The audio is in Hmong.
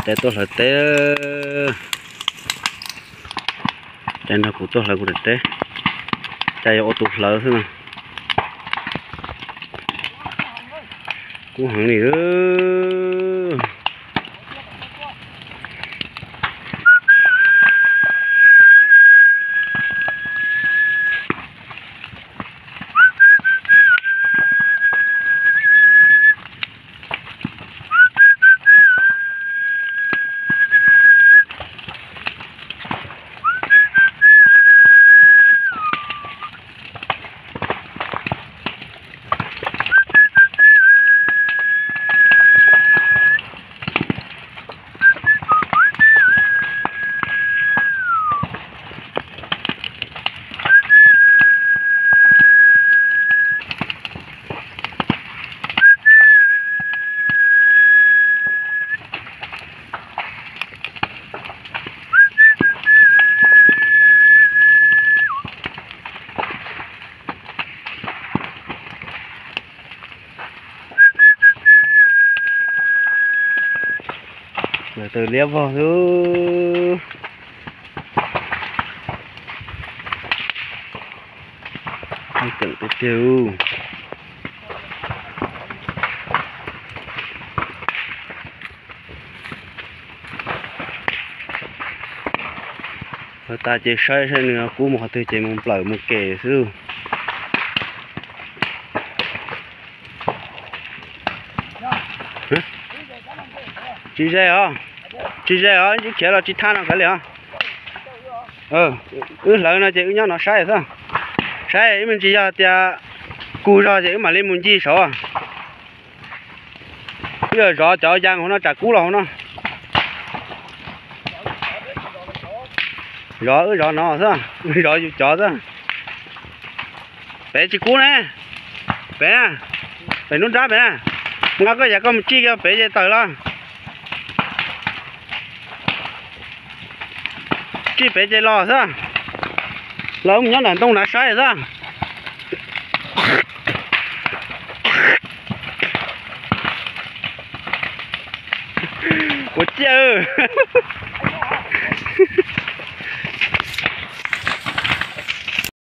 Tuaj hlawv teb, cas nrog kuv tuaj hlawv kuv daim teb, cas yuav ua tus hlawv xwb no. Kub heev li. Lawv taws liab vog xwb. Teem tiag tiag. Hlawv tas ces saib saib nws kub mus qhov twg ces mus nplawm mus kem xwb. Tsis ze os, tsis ze os, wb khiav los tsis thaj no kav liam os. Wb hlawv no ces wb nyob no saib xwb. Saib ib me ntsis yog tias kub zog ces wb mam li mus ncig saud. Wb zov cov ya hauv no tsam kub los hauv no. Zov wb zov no xwb, zov yus cov xwb. Pem tsis kub ne. Pem na, pem nruab nrab pem na. Nqa koj yam koj mus tsij kiag pem ces tawm los. Tsij pem ces los xwb. Los mus nyob nram ntoo na saib xwb. Ua ciaj.